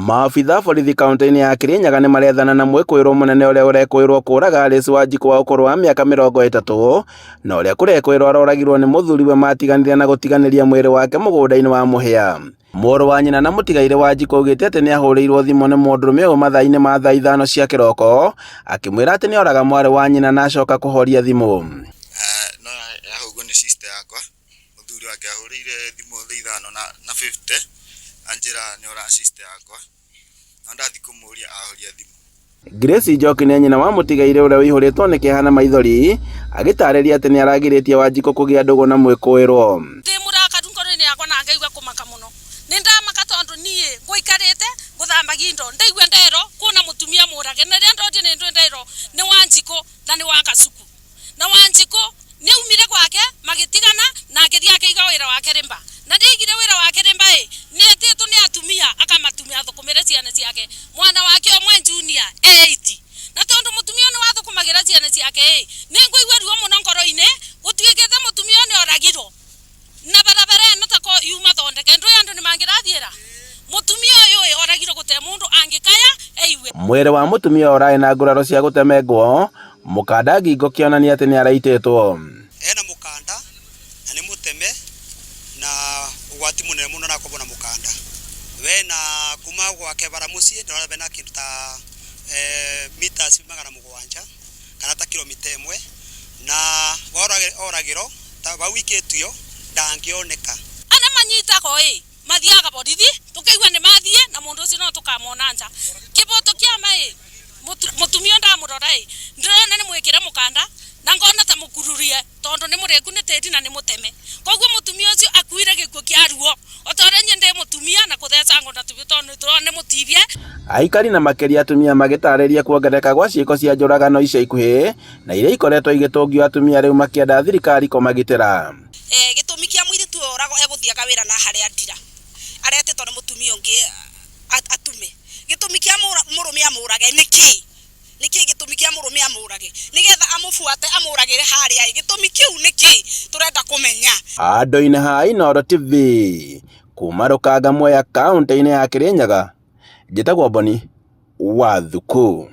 Maabitha a borithi kaunti-inĩ ya Kirinyaga nĩ marethana na mwĩkũĩrwo mũnene ũrĩa ũrekũĩrwo kũraga Alice Wanjikũ wa ũkũrũ wa mĩaka 30 na ũrĩa kũrekũĩrwo aroragirwo nĩ mũthuriwe matiganire na gũtiganĩria mwĩrĩ wake mũgũnda-inĩ wa mũhĩa. Mũrũ wa nyina na mũtigairĩ Wanjikũ augĩte atĩ nĩ ahũrĩirwo thimũ nĩ mũndũrũme ũyũ mathaa-inĩ ma thaa 5 cia kĩroko akĩmwĩra atĩ nĩ oraga mwarĩ wa nyina na acoka kũhoria thimũ. No yahũrwo nĩ sister yakwa, mũthuri wake ahũrĩire thimũ thaa 5 na 50 anjĩra nĩ ora sister yakwa, no ndathiĩ kũmũria ahoria thimũ. Grace Njoki nĩ nyina wa mũtigairĩ ũrĩa ũihũrĩtwo nĩ kĩeha na maithori agĩtarĩria atĩ nĩ aragirĩtie Wanjikũ kũgĩa ndũgũ na mwĩkũĩrwo. Ndĩ mũrakaru ngoro-inĩ yakwa na ngaigua kũmaka mũno. Nĩ ndamaka tondũ niĩ ngũikarĩte ngũthambagia indo ndaigua nderwo kwĩna mũtumia mũrage na rĩrĩa ndonire nĩ ndũĩ nderwo nĩ Wanjikũ na nĩ wa Gacuku. Na Wanjikũ nĩ aumire gwake magĩtigana na agĩthiĩ akĩiga wĩra wake Rĩmba. Na rĩrĩa aigire wĩra wake Rĩmba ĩ, nĩ etĩtwo nĩ atumia akamatumia athũkũmĩre ciana ciake. Mwana wake ũmwe junior e eight. Na tondũ mũtumia ũyũ nĩ wathũkũmagĩra ciana ciake ĩ, nĩ ngũigua ruo mũno ngoro-inĩ gũtuĩkĩte mũtumia ũyũ nĩ oragirwo. Na barabara ĩno ta ko yuma thondeke ndũĩ andũ nĩ mangĩrathiĩra? Mũtumia ũyũ ĩ oragirwo gũte mũndũ angĩkaya eigue. Mwĩrĩ wa mũtumia ũyũ ũrarĩ na nguraro cia gũtemengwo mũkanda ngingo kĩonania atĩ nĩ araitĩtwo. Ena mũkanda na nĩ mũteme na ũgwati mũnene mũno na akorwo na mũkanda. Wena kuma gwake bara mũciĩ ndĩrona bena kĩndũ ta meters 700 kana ta kilomita 1 na oragĩro ta vau ikĩtio ndangĩoneka. Arĩa manyitagwo ĩ, mathiaga borithi, tũkaigua nĩ mathiĩ na mũndũ ũcio no tũkamona nja. Kĩboto kĩa ma ĩ, mũtumia ũyũ ndamũrora ĩ, ndĩrona nĩ mwĩkĩre mũkanda na ngona ta mũkururie tondũ nĩ mũrĩku nĩ tĩri na nĩ mũteme. Koguo mũtumia ũcio akuire gĩkuũ kĩa ruo o ta ũrĩa niĩ ndĩ mũtumia na kũthecangwo na tũhiũ tondũ nĩ tũrona nĩ mũtihie. Aikari na makĩria atumia magĩtarĩria kuongerereka gwa ciĩko cia njũragano ica ikuhĩ na iria ikoretwo igĩtũngio atumia rĩu makĩenda thirikari kũmagitĩra. Gĩtũmi kĩa mũirĩtu ũyũ oragwo egũthiaga wĩra na harĩa ndira aretĩtwo nĩ mũtumia ũngĩ atume. Gĩtũmi kĩa mũrũme amũrage nĩ kĩĩ? Nĩ kĩĩ gĩtũmi kĩa mũrũme amũrage? Nĩgetha amũbuate amũragĩre harĩa ĩ, gĩtũmi kĩu nĩ kĩĩ? Tũrenda kũmenya. Handũ-inĩ ha Inooro TV, kuma Rũkanga Mwea kauntĩ-inĩ ya Kĩrĩnyaga, njĩtagwo Boni wa Thuku.